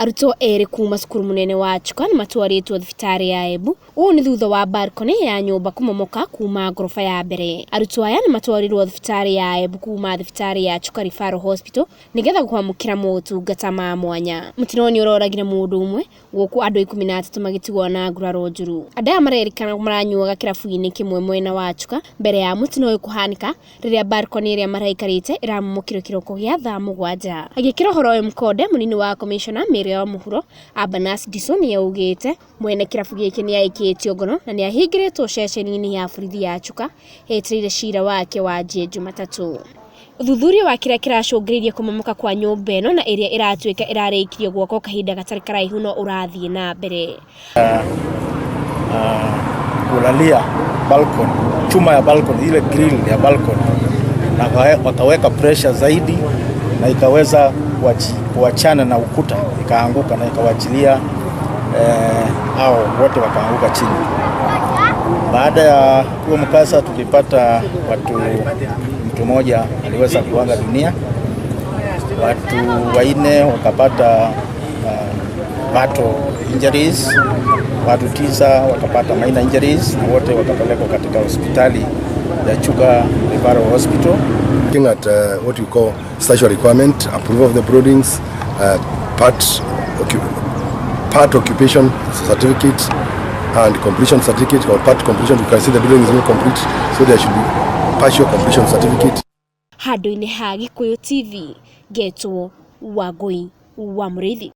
Arutwo erĩ kuma cukuru mũnene wa Chuka nĩ matwarĩtwo thibitarĩ ya Embu. Ũũ nĩ thutha wa balcony ya nyũmba kũmomoka kuma ngoroba ya mbere. Arutwo aya nĩ matwarirwo thibitarĩ ya Embu kuma thibitarĩ ya Chuka Referral Hospital nĩgetha kwamũkĩra motungata ma mwanya. Mũtino nĩ ũroragire mũndũ ũmwe gũkũ andũ 13 magĩtigwo na nguraro njũru. Andũ aya marerĩkana maranyuaga kĩrabu-inĩ kĩmwe mwena wa Chuka mbere ya mũtino ũyũ kũhanĩka rĩrĩa balcony ĩrĩa maraikarĩte ĩramomokire kĩroko gĩa thaa 7. Agĩkĩra ũhoro ũyũ mũkonde, mũnini wa commissioner Mĩrĩa wa Mũhuro Abanas Diso nĩaugĩte mwene kĩrabu gĩkĩ nĩaikĩtio ngono na nĩahingĩrĩtwo ceceni-inĩ ya borithi ya Chuka etereire cira wake wanjie Jumatatũ. Ũthuthuria wa kĩrĩa kĩracũngĩrĩirie kũmomoka kwa nyũmba ĩno na ĩrĩa ĩratuĩka ĩrarĩkirio gwakwo kahinda gatarĩ karaihu no ũrathiĩ na mbere. Kulalia balcony, chuma ya balcony, ile grill ya balcony, na wakaweka pressure zaidi na ikaweza kuachana na ukuta ikaanguka na ikawachilia hao wote wakaanguka chini. Baada ya huo mkasa tulipata mtu mmoja aliweza kuaga dunia, watu 4 wakapata fatal injuries, watu 9 wakapata minor injuries na wote wakapelekwa katika hospitali ya Chuka Referral Hospital. Looking at what we call statutory requirement, approval of the buildings, part occupation certificate and completion certificate or part completion. You can see the building is not complete, so there should be partial completion certificate. Handũ-inĩ ha Gĩkũyũ TV, ngetwo Wangũi wa Mũrĩithi.